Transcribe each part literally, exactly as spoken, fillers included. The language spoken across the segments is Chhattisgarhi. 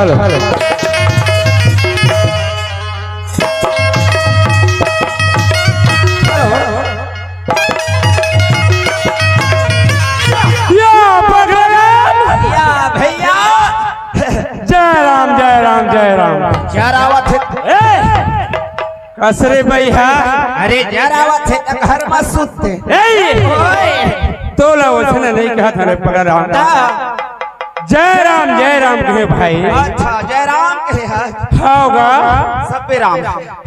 Hello, hello. या भगवान! या भैया! जय राम, जय राम, जय राम। जरावत हे। ए! कस रे भैया। अरे जरावत हे त घर म सुतते। ए! ओए! तोला वचन नहीं कहा था रे पगला राम। ता। जय राम, जय राम कहे भाई। अच्छा, जय राम कहे है। हाव गा। सब्बे राम।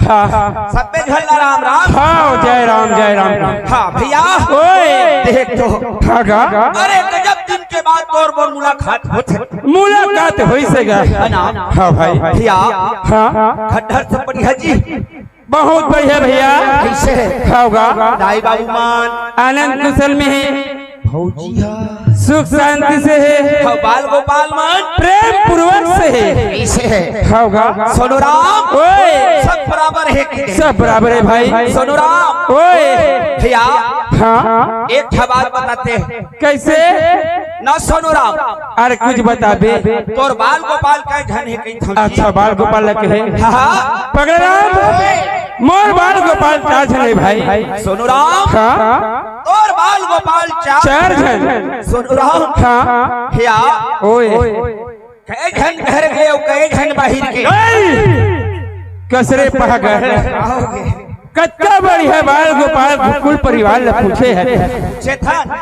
हाँ। सब्बे झन ला राम राम। हाँ, जय राम, जय राम। हाँ भैया। ओए। देख तो। हाँ गा। अरे गजब दिन के बाद तोर मोर मुलाकात होत हे। मुलाकात होइस हे गा। है ना? हाँ भाई। भैया। हाँ। खट्टर सब बढ़िया जी। बहुत बढ़िया भैया। कइसे हे? हाव गा। दाई बाबू मन। आनंद कुशल में हे। भौजी हा। सुख शांति से हे। हाँ, बाल गोपाल मन। प्रेम पूर्वक से हे। कइसे हे? हाव गा। सोनू राम। ओए। सब बराबर हे कि नहीं? सब बराबर हे भाई। सोनू राम। ओए। भैया। हाँ। एक ठा बात बताते हैं। कइसे? ना सोनू राम। अरे कुछ बताबे। तोर बाल गोपाल कै झन हे कहिथंव जी। अच्छा, बाल गोपाल ला कहे। हाँ, हाँ। पगला राम, मोर बाल गोपाल चार झन हे भाई। सोनू राम। हाँ। तोर बाल गोपाल चार चार झन। सोनू राम। हाँ। भैया। ओए। कै झन घर के अउ कै झन बाहिर के? ए! कस रे पहा गा। कतका बढ़िया बाल गोपाल कुल परिवार ला पूछे हे। चेतन।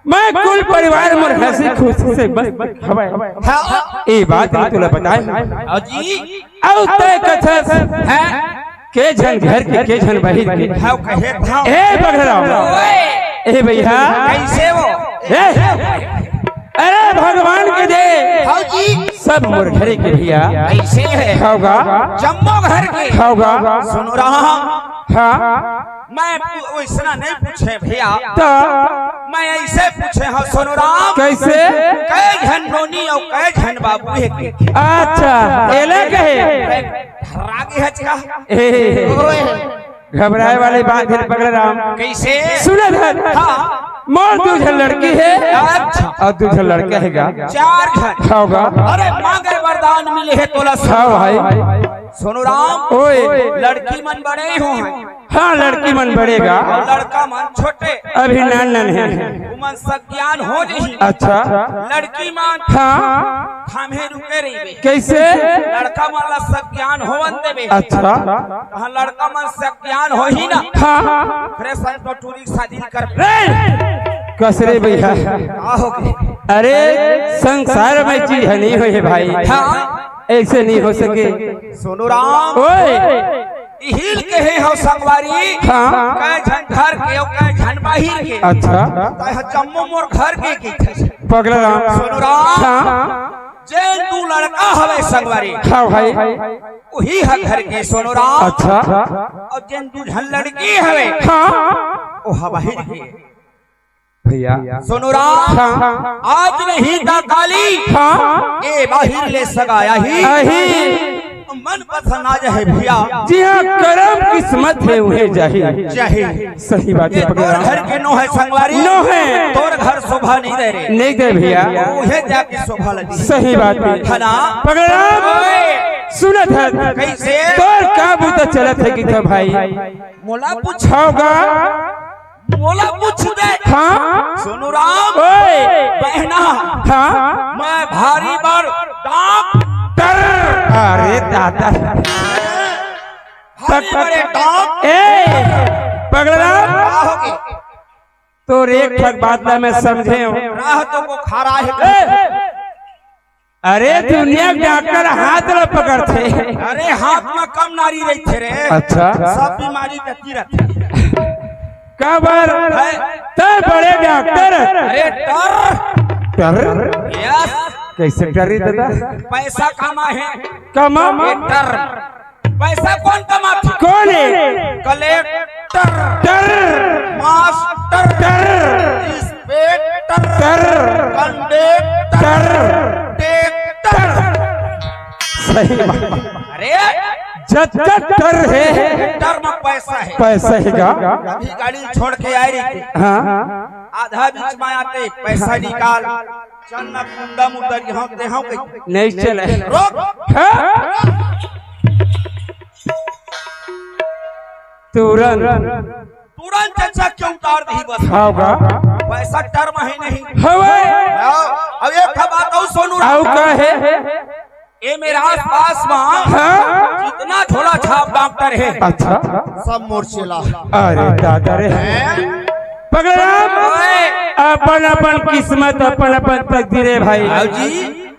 मैं कुल परिवार मोर हंसी खुशी से मस्त हवय। हाँ। ए बात ल तोला बताए। अजी। अउ तैं कथस। हैं? के झन घर के, के झन बाहिर के। हाँ, कहे था। ए पगला राम। ओए। ए भैया। कइसे हो? ए। अरे भगवान के दे। हाँ जी। सब मोर घरे के भैया। कइसे हे? हाव गा। जम्मो घर के। हाव गा। सोनू राम। हाँ। मैं पु-, वइसना नहीं पूछे भैया। त? मैं अइसे पूछे हंव सोनू राम। कइसे? कै झन नोनी अउ कै झन बाबू हे के? अच्छा, एला कहे। रागी हचका। ए, ओए। घबराए वाली बात हे पगला राम। कइसे? सुन धन। हाँ। मोर दू झन लड़की हे। अच्छा। अउ दू झन लड़का हे गा। चार झन। हाव गा। अरे मांगे वरदान मिले हे तोला। हाँ भाई। सोनू राम। ओए। लड़की मन बड़े हो हैं। हाँ, लड़की मन बड़े गा। अउ लड़का मन छोटे। अभी नान नान हे। उमन सज्ञान हो जही। अच्छा। लड़की मन हाँ। थामे रुके रहिबे। कइसे? लड़का मन ला सज्ञान होवन देबे। अच्छा। तहाँ लड़का मन सज्ञान होही ना। हाँ। फिर संतो टूरी शादी कर। रे! कस रे भैया। का हो गे? अरे, संसार में चीज हे नहीं होय हे भाई। हाँ। अइसे नहीं हो सके। सोनू राम। ओए। इही ल कहे हंव संगवारी। हाँ। कै झन घर के अउ कै झन बाहिर के। अच्छा। तैं ह जम्मो मोर घर के कहिथस। पगला राम। सोनू राम। हाँ। जेन दू लड़का हवे संगवारी। हाँ भाई। उही ह घर के सोनू राम। अच्छा। अउ जेन दू झन लड़की हवे। हाँ। ओ ह बाहिर के। भैया। सोनू राम, हाँ। आज नहीं त काली, हाँ। ए बाहिर ले सगा आही। आही। मन पसंद आ जाए भैया। जिहाँ करम किस्मत हे, उहें जाही। जाही। सही बात हे, ए पगला तोर राम। घर के नो हे संगवारी। नो हे। तोर घर शोभा नहीं दे रे। नहीं दे भैया। उहें जाके शोभा लगी। सही बात हे। है ना? पगला राम, ओए। सुनत हस। कइसे? तोर का बूता चलत हे कहिथंव भाई? मोला पूछ। हाव गा। मोला पूछबे। हाँ। सोनू राम। ओए। बहना। हाँ। मैं भारी बड़ डॉक्टर। अरे दादा। भारी बड़े डॉक्टर। ए, पगला राम। का हो गे? तोर एक ठक बात ला मैं समझे हंव। राह तो को खा रहा है। ए, अरे, दुनिया के डॉक्टर हाथ ल पकड़थे। अरे, हाथ म कम नारी रहिथे रे। अच्छा। सब बीमारी देती रहथे। काबर? है। तैं बड़े डॉक्टर। अरे, टर। टर? यस। कइसे टर रे दादा? पैसा कमा हे। कमा? ये टर। पैसा कोन कमाथे? कोन हे? कलेक्टर। टर। मास्टर। टर। इंस्पेक्टर। टर। कंडक्टर। टर। ट्रैक्टर। सही बात। अरे, जतका टर हे, टर म पैसा हे। पैसा हे का? अभी गाड़ी छोड़ के आए रहिते। हाँ। आधा बीच म आते, पैसा निकाल, चल ना कुंदा मुंदा, यहाँ ते हम कहीं। नहीं चले। रोक। हाँ? तुरंत। तुरंत चचा के उतार दी बस। हाँ का? पैसा टर म हे नहीं। हवे। हाँ, अब एक ठा बात अउ सोनू राम। अउ का हे? ए मेरा आसपास म हाँ? जितना झोला छाप डॉक्टर हे, अच्छा। सब मोर चेला। अरे दादा रे। हैं? पगला राम, ओए। अपन अपन किस्मत, अपन अपन तकदीर हे भाई। हाँ जी।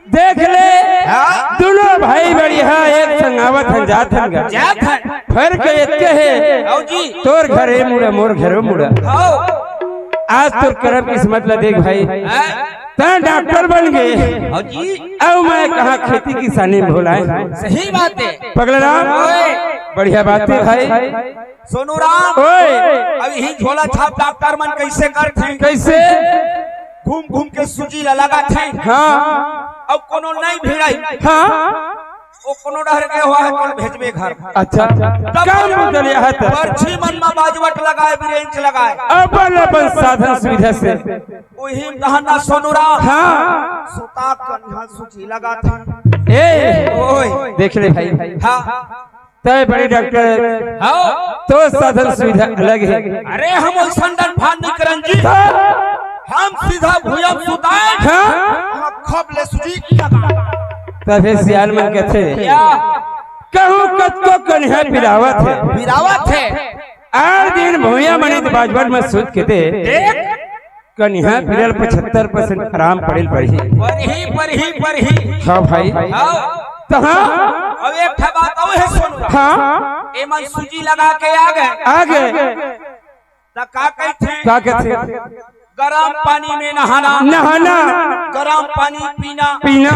देख ले, हाँ? दोनों भाई बढ़िया एक संग आवत हन, जात हन गा। जात हन। फर्क एतके हे, हाँ जी। तोर घर ए मुड़ा, मोर घर ओ मुड़ा। हाँ। आज तोर करम किस्मत ला देख भाई। हाँ। तैं डॉक्टर बन गे। हाँ जी। अउ मैं कहाँ खेती किसानी में भुलाए। सही बात हे। पगला राम, ओए। बढ़िया बात हे भाई। सोनू राम, ओए। अब यही झोला छाप डॉक्टर मन कैसे करथे? कैसे? घूम घूम के सूजी ला लगाथे। हाँ। अब कोनो नहीं भिड़ाई। हाँ। वो कोनो डहर के हुआ है, कौन भेजबे घर? अच्छा। तब काम बदलिया है तो। पर्ची मन मा बाजवट लगाए, बिरेंच लगाए। अपन अपन साधन सुविधा से। वही कहना सोनू राम। हाँ। सुता कन्हा सूजी लगाथे। ए, ओए। देख ले भाई। हाँ। तैं बड़े डॉक्टर, हाँ। तो साधन सुविधा अलग हे। अरे हम ओइसन डन फान नहीं करन जी। हाँ। हम सीधा भुइयां सुताए। हाँ। हम खप ले सूजी लगा। तभे सियान मन कथे, या। कहूँ कतको कन्हा पिरावत हे। पिरावत हे। आठ दिन भुइयां मनित बाजवट म सुत के दे। देख। कन्हा पिरल पचहत्तर percent आराम पड़ेल पड़ही। पड़ही, पड़ही, पड़ही। हाँ भाई। हाँ। तो हाँ। अब एक ठा बात अउ हे सोनू राम। हाँ। एमन सूजी लगा के आ गे। आ गे। त का कहिथे? का कहिथे? गरम पानी में नहाना। नहाना। गरम पानी पीना। पीना।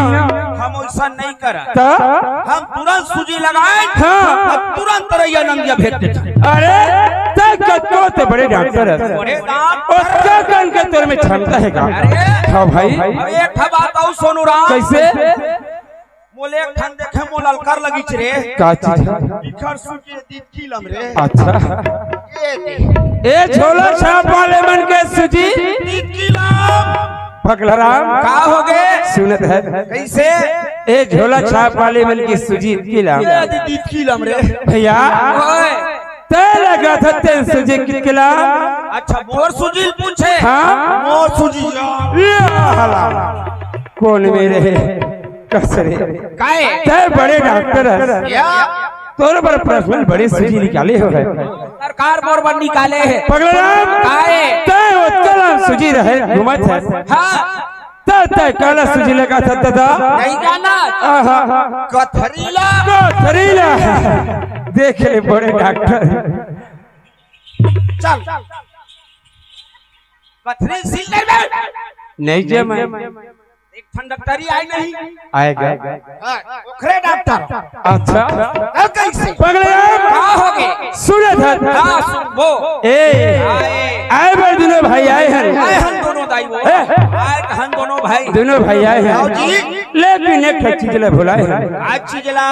हम ओइसन नहीं करन। त? हम तुरंत सूजी लगाए, हाँ। हम तुरंत तरैया नंदिया भेज देथे। अरे, तैं कतको ते बड़े डॉक्टर हस। बड़े डॉक्टर। ओतका कन के तोर में क्षमता हे का? अरे। हाँ भाई। अब एक ठा बात अउ सोनू राम। कैसे? मोले एक ठन देखे मोला अलकर लगिच रे। का चीज हे? इखर सूजी दीद किलम रे। अच्छा। ए दे। ए झोला छाप वाले मन के सूजी। दीद किलम। पगला राम। का हो गे? सुनत हे। कैसे? ए झोला छाप वाले मन के सूजी किला। ए दे दीद किलम रे। भैया। ओए। तैं लगाथस तेन सूजी किला। अच्छा, मोर सूजी ल पूछे? हाँ। मोर सूजी ल। ये हला। कौन मेरे? कस रे। काय? तैं बड़े डॉक्टर हस। या। तोर बर personal बड़े सूजी निकाले हों। सरकार मोर बर निकाले हे। पगला राम। काय? तैं ओतका ल सूजी रहे घूमत हस। हाँ। तैं, तैं काला सूजी लगाथस दादा? नहीं जाना। आहा। कथरी ल। कथरी ल। देख ले बड़े डॉक्टर। चल। कथरी ल सील दे बे। नहीं जे मैं। एक ठन डॉक्टरी आए नहीं। आएगा। हाँ, ओखरे डॉक्टर। अच्छा। अब कैसे? पगले। का हो गे? सुनत हस। हाँ, सुनबो। ए, आए। आए बर दुनों भाई आए हन। आए हन दुनों दाई वो। ए। आए हन दुनों भाई। दुनों भाई आए हन। आओ जी। लेकिन एक ठो चीज ला भुलाए हन। आज चीज ला।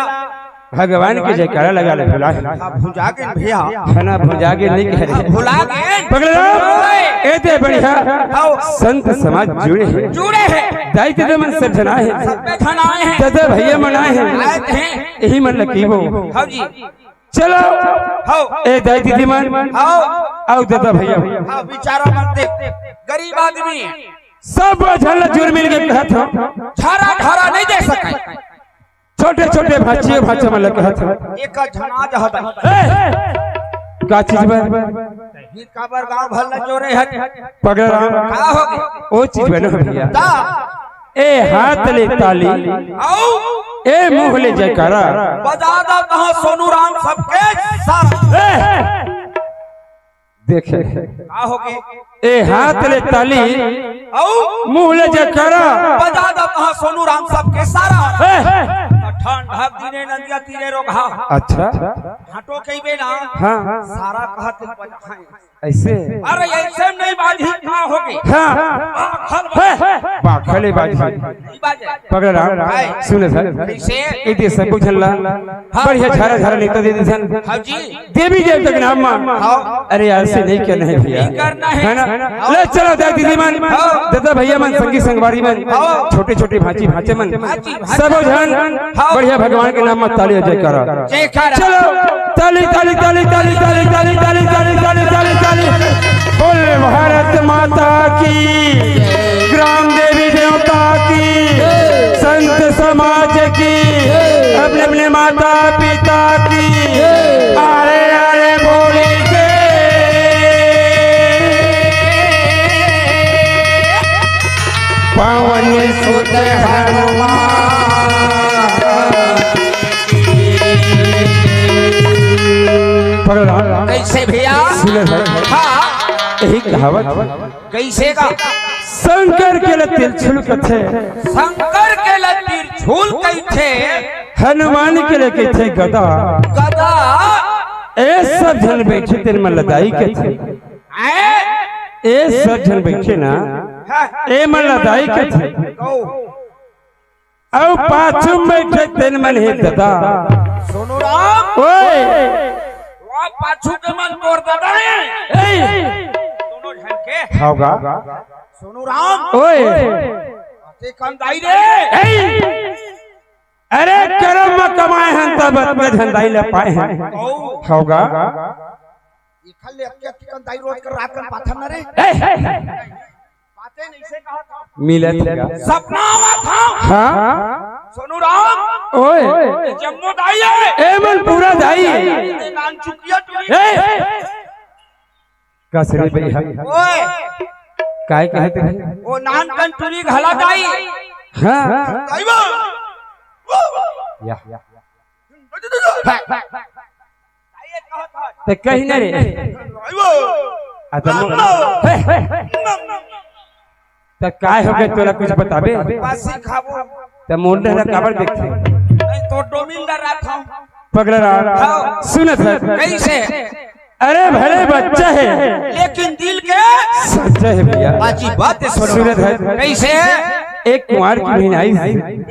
भगवान के जयकारा लगा ले, भुला। अब भुजा गे भैया। खाना भुजा गे नहीं कह रहे। भुला गे। पगला। ओए। ए दे बढ़िया। आओ। संत समाज जुड़े हे। जुड़े हे। दाई ददा मन सब झन आए हे। सब झन आए हे। ददा भैया मन आए हे। आए हे। यही मन लकीबो। हाँ जी। चलो। हाँ। ए दाई दीदी मन। आओ। आओ ददा भैया। हाँ, बिचारा मन देख। गरीब आदमी। सब झन ला जुड़ मिल के कहत हँव। ढारा ढारा नहीं दे सके। छोटे छोटे भांचियो भांचा मन ल कहत हँव। एक झन आ जहत। ए! का चीज बा? काबर गांव भर ल जोरे हट। पगला राम। का हो गे? ओ चीज बा ना भैया। ता। ए हाथ ले ताली। आओ। ए मुंह ले जयकारा। बजा दव तहाँ सोनू राम सबके सारा। ए! देखे। का हो गे? ए हाथ ले ताली। अउ? मुंह ले जयकारा। बजा दव तहाँ सोनू राम सबके सारा। ए! ढक दीने नदिया तीरे रोगहा। अच्छा। हटो कहिबे ना। हाँ, हाँ। सारा कहत बजाए। ऐसे? अरे ऐसे नहीं बाजी, का होगे? हाँ। बाखल है, बाजी। है। बाखल है बाजी। नहीं बाजे। पगला राम, है। सुन सर। कैसे? ये दे सब बुझल ला। हाँ। बढ़िया झारा झारा नेता दे दे सन। हाँ जी। देवी देवता के नाम मा। हाँ। अरे यार, से नहीं करना है भैया। नहीं करना है। है ना? हाँ। ले चलो, दे दीदी मन, हाँ। दादा भैया मन, संगी संगवारी मन, हाँ। छोटे छोटे भांची भांचे मन, भांची भांचे। सबो झन हाँ। बढ़िया भगवान के नाम मा ताली जयकारा। जयकारा। चलो, ताली, ताली, ताली। बोल भारत माता की, ग्राम देवी देवता की, संत समाज की, अपने अपने माता पिता की। अरे अरे बोली के पवन सुत हनुमान। पगला। कैसे भैया? सुने सर। हाँ। यही कहावत। कैसे का? शंकर के ल तिरछुल कथे। शंकर के ल तिरछुल कथे। हनुमान के ल कथे गदा। गदा। ए सब झन बैठे तेन मन ल दाई कथे। ए? ए सब झन बैठे ना। हाँ। ए मन ल दाई कथे। कहो। अउ पाछू में बैठे तेन मन हे ददा। सोनू राम। ओए। वहाँ पाछू के मन तोर ददा हे। ए। दोनों झन के। होगा। सोनू राम। ओए। ते कंदाई रे। ए। अरे करम में कमाए हन तब अतने झन दाई ल पाए हन। ओ। होगा। इखल ले अक्के अक्के कंदाई रोज कर रात कन पाथन न रे। ए। बातें नहीं से कहा था। मिलत हे का? सपना आवा था। हाँ। सोनू राम। ओए। ये जम्मो दाई हे। ए मन पूरा दाई। ये नान चुकिया टुरी। ए। कस रे भैया। ओए। काय कहे थे? ओ नान कन टुरी घला दाई। हाँ। दाई बा। या। ते कही ना रे। आ त मो-, हे, हे। त काय हो गए तोला कुछ बताबे? बासी खाबो। त मुंडे ला काबर देखथे? नहीं तो डोमिन ला रखा हूँ। पगला रहा। हाँ। सुनत हे। कैसे? अरे भले बच्चा हे। लेकिन दिल के सच्चा हे भैया। बाजी बात है सुनो। सुनत हे। कैसे? एक कुंवार की बहन आई।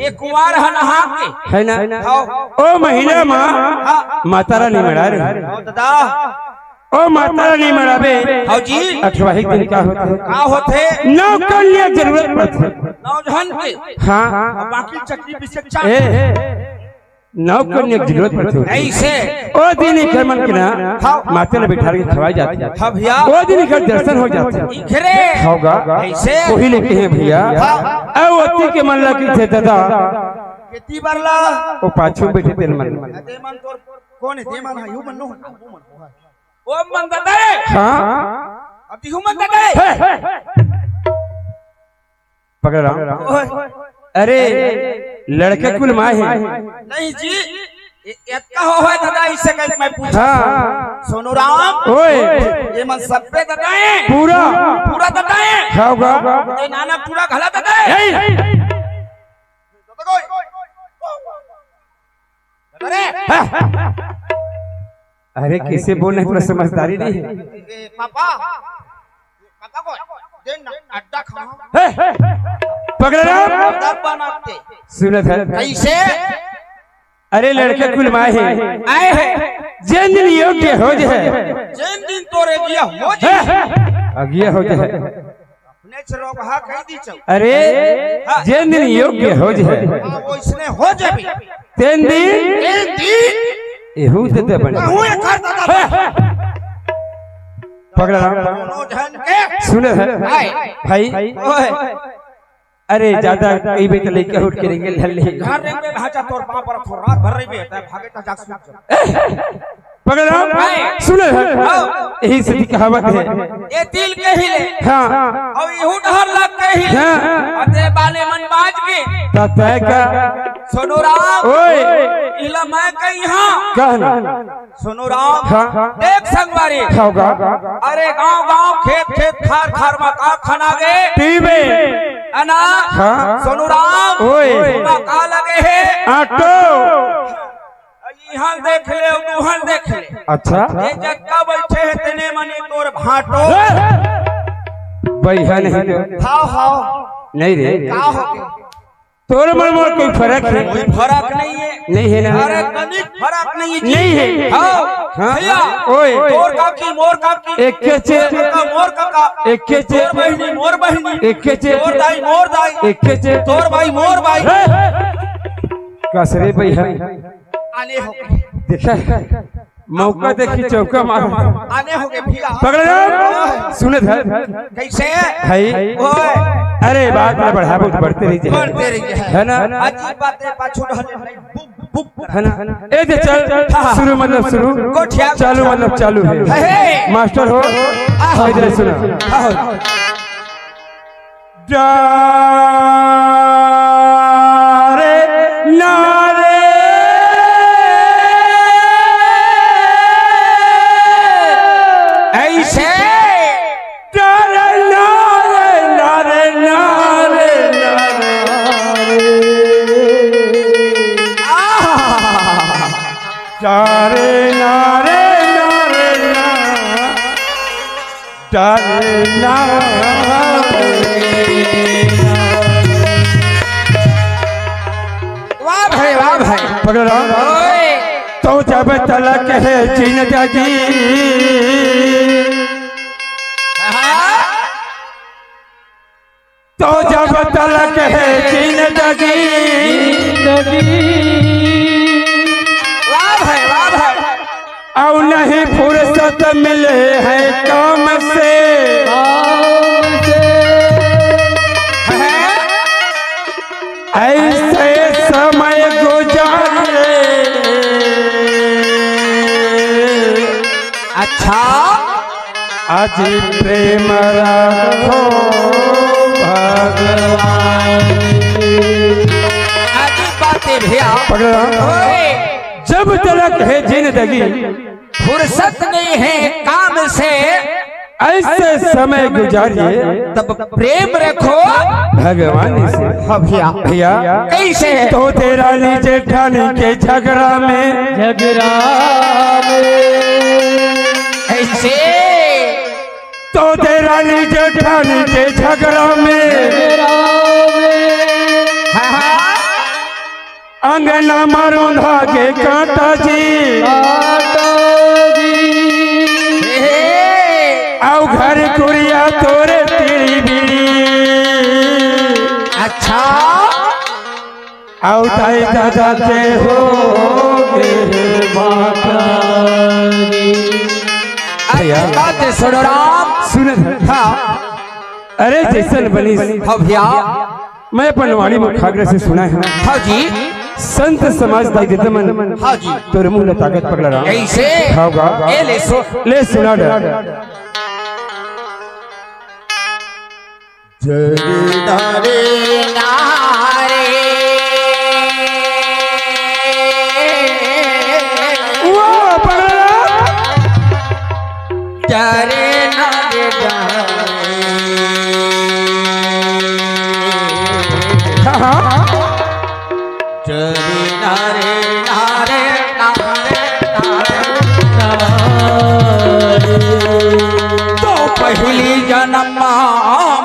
एक कुंवार हे नहा के। है ना? हाँ। ओ महिला माँ, हाँ। माता रानी मड़ा रही। हाँ, दादा। ओ माता रानी मड़ाबे। हाँ जी। अठवाही दिन का होथे? का होथे? नौ कन्या जरूरत पड़थे। नौ झन के? हाँ। अब बाकी चटनी पीसे चार। ए, नौ कन्या के जरूरत पड़थे। ऐसे? ओ दिन इखर मन के ना, हाँ। माता ल बिठार के खवाए जाथे। हाँ भैया। ओ दिन इखर दर्शन हो जाथे। इखरे? होगा। ऐसे? वही लेके हे भैया। हाँ। अउ ओती के मन ला कथे दादा। केती बर ला? ओ पाछू बैठे तेन मन। अरे मन तोर कौन हे? दे मन हे, यू मन नो हे, वो मन हो। ओ मन ददा हे। हाँ। अब दिहू मन ददा हे। हे, हे। पगला राम। ओए। अरे, लड़के कुल माँ हे। नहीं जी, ये, ये का हो है दादा, इससे कहीं मैं पूछा। हाँ। सोनू राम। ओए। ये मन सब पे ददा हे। पूरा। पूरा ददा हे। हाँ, होगा। ये नाना पूरा घला ददा हे। हे। अरे। अरे, किसे बोले, इतना समझदारी नहीं है। ए, पापा, पापा को दे ना, अड्डा खाओ। हे, पगला राम। अड्डा बनाते। सुनत हे। कैसे? अरे, लड़के कुल माँ हे। आए हे। जेन दिन योग्य हो जाए। जेन दिन तोरे दिया हो जाए। हे, अगिया हो जाए। अपने चरोगहा कह दी चौ। अरे, हाँ। जेन दिन योग्य हो जाए। हाँ, वो इसने हो जाबे। तेन दिन? तेन दिन? एहू दे दे बने। कहूँ एक कर दे दे। पगला राम। दोनों झन के। सुने हे। हाय। भाई। ओए। अरे, ज्यादा कही बे तो लेके उठ के रेंगे लल्ले। घर रेंगे भाजा तोर बाप पर थोर रात भर रही बे, तै भागे ता जाग सुन। पगला राम, हाय। सुने हे। हाँ। यही से कहावत हे। ये दिल के ही ले। हाँ। अउ इहू डहर लग के ही ले। हाँ। अउ दे बाले मन बाज के। त तय का। सोनू राम। ओए। इला मैं कही हाँ। कहना। सोनू राम। हाँ। देख संगवारी। होगा। अरे गांव गांव खेत खेत खार खार मा का खना गे। पीबे। अना, हाँ। सोनू राम, ओए। ओमा का लगे हे? ऑटो। इहाँ देख ले, उहाँ देख ले। अच्छा। ये जतका बइठे हे, तेने मने तोर भांटो। बइहा नहीं तो। हाव, हाव। नहीं रे। का हो गया? तोर मन मोर कोई फरक हे? कोई फरक नहीं हे। नहीं हे ना? अरे, कनिक फरक नहीं हे। नहीं हे। हाँ। हाँ। भैया, ओए। तोर काकी, मोर काकी। एके चे। तोर काका, मोर काका। एके चे। तोर बहिनी, मोर बहिनी। एके चे। तोर दाई, मोर दाई। एके चे। तोर भाई, मोर भाई। हे! कस रे भाई हे। आने हो। देखा? मौका देखी चौका मार। आने हो गए भैया। पकड़ लो। सुने धर। कैसे? है। ओए। अरे, बात में बढ़ा, बहुत बढ़ते रही है। बढ़ते रही है। है ना? अजीब बातें पाछू ढले। है ना? ए दे चल। हाँ, हाँ। शुरू मतलब शुरू। गोठिया, चालू गोठिया। मतलब चालू है। हे, हे। मास्टर हो। आहो। इधर सुनो। आहो। डारे नारे ऐसे। डारे नारे, नारे, नारे, नारे। आहा। डारे नारे, नारे, नारे। डरना। वाह भाई, वाह भाई। पकड़ो। ओए। तो जब तलक है जिंदगी, हाँ। तो जब तलक है जिंदगी, जिंदगी। वाह भाई, वाह भाई। अउ नहीं फुर्सत मिले है काम से, काम से। ऐसे समय गुजारे। अच्छा। आज प्रेम रखो भगवान। आज बात है भैया। पकड़ा। ओए। जब तलक है जिंदगी। फुर्सत नहीं है काम से। ऐसे समय गुजारिए। तब प्रेम रखो। भगवान से। हाँ भैया। भैया। कैसे? तो तेरा नी जेठानी के झगड़ा में। झगड़ा में। ऐसे। तो तेरा नी जेठानी के झगड़ा में। झगड़ा में। हाँ, हाँ। अंगना मारो धागे कांटा जी। कांटा जी। हे, हे। अउ घर कुरिया तोरे तिड़ी बिड़ी। अच्छा। अउ दाई दादा के हो गे माता जी। भैया। अच्छा, सुनो राम। सुन। हाँ। अरे जैसन बनिस। हाँ भैया। मैं अपन वाणी मुखाग्र से सुना है। हाँ जी। संत समाज दाई दे मन। हाँ जी। तोर मुंह ले ताकत पकड़ा रहा। ऐसे? हाँ गा। ए ले सो। ले सुना डर। जरे नारे नारे। वाह, पकड़ा। जरे नारे नारे। हाँ, हाँ। चरी नारे नारे नारे नारे नारे। तो पहली जन्म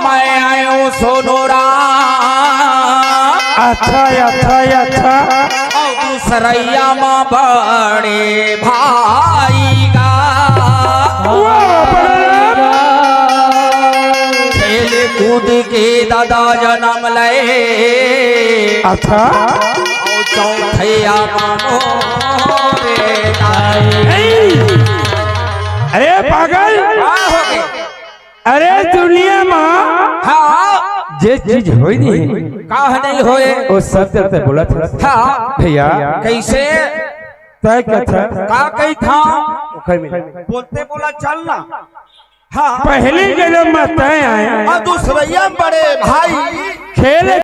मैं आयो सोनू राम। अच्छा, अच्छा, अच्छा। अउ दूसरैया मा बड़े भाई का। वाह, बड़े। खेल कूद के दादा जन्म ले। अच्छा। अउ चौथैया मा मोरे दाई। ए! अरे पागल। का हो गे? अरे दुनिया मा हाँ। जे चीज होय नहीं। का नहीं होय? वो सब जब तक बोला था। हाँ। भैया। कैसे? तय कथा। का कही था? ओखर में। बोलते बोला चल ना। हाँ। पहली जन्म में तय आए। अउ दूसरैया बड़े भाई। खेल